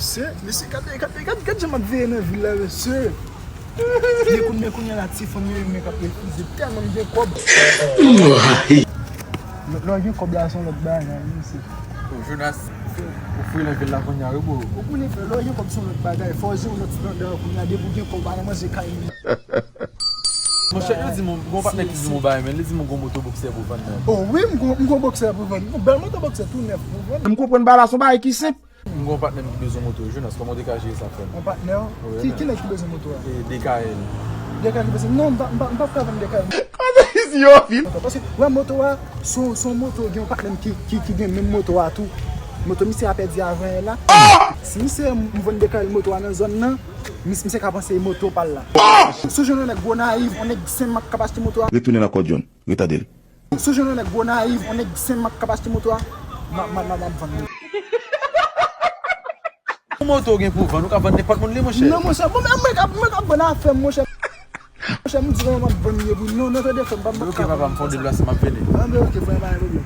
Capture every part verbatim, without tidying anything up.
Se, mesye, gade, gade, gade, gade jan m ap veye nan vil la, mesye. Men kounye, men kounye a la, ti fanm yo, men k ap refize tèlman m gen kòb. Lè, lè w gen kòb la, se yon lòt bagay, mesye. Jonas, ou fre nan vil la kounye a, wi, bro. Ou konnen, frè, lè w gen kòb, se yon lòt bagay. Fò w jere yon lòt estanda kounye a, depi w gen kòb, w al manje kay moun. Monchè, yo di m, gon patnè ki di m yon bagay, men li di m gon moto boksè pou vann nan. Oh wi, m gon, m gon boksè pou vann. Yon bèl moto boksè tou nèf pou vann. M konprann bagay la, se yon bagay ki senp. M gon patnè m ki bezwen moto, Jonas, kòman w te ka jere sa, frè m? Yon patnè w? Wi, ki, men ki nèg ki bezwen moto a? E, D K L. D K L ki bezwen? Non, m pa, m pa, m p ap ka vann D K L. Kòman isi yo vin? Paske, wè, moto a, se yon, se yon moto, gen yon patnè m ki, ki, ki gen menm moto a tou. Moto misye a pèdi avan yè la. Si misye, m vann D K L moto a nan zòn nan, mis-, misye ka panse e moto pa l la. Si w jwenn yon nèg Gonayiv, yon nèg Senmak k ap achte moto a. Retounen nan kò John. Retande l. Si w jwenn yon nèg Gonayiv, yon nèg Senmak k ap achte moto a, m a, m a, m a, m ap vann moto. Yon moto w gen pou vann, ou ka vann nenpòt moun li, monchè. Non, monchè, bon, men mwen k ap, mwen k ap vann afè m, monchè. Monchè, m di w, m ap vann li pou non, non, tande frè m, pa m Ok, papa, m fè yon deplase, m ap vini. Anben, ok, frè, pa gen pwoblèm.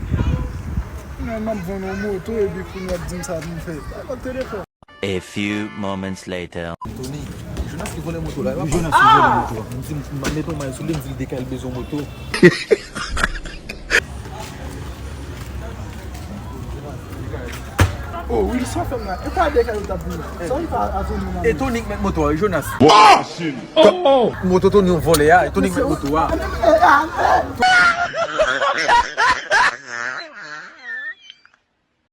Men m ap vann yon moto, epi kounye a w ap di m sa pou m fè. Pa gen tande frè. A few moments later. Tony, Jonas ki vòlè moto la, e pa Jonas ki vòlè moto a. M di, m, m mete yon may sou li, m di l D K L bezwen moto. Oh, Wilson fè m la. E pa D K L ou t ap vini. Sa w pa avè nou la. E Tony k mèt moto a, wi, Jonas. Moto Tony yon vòlè a, e Tony k mèt moto a.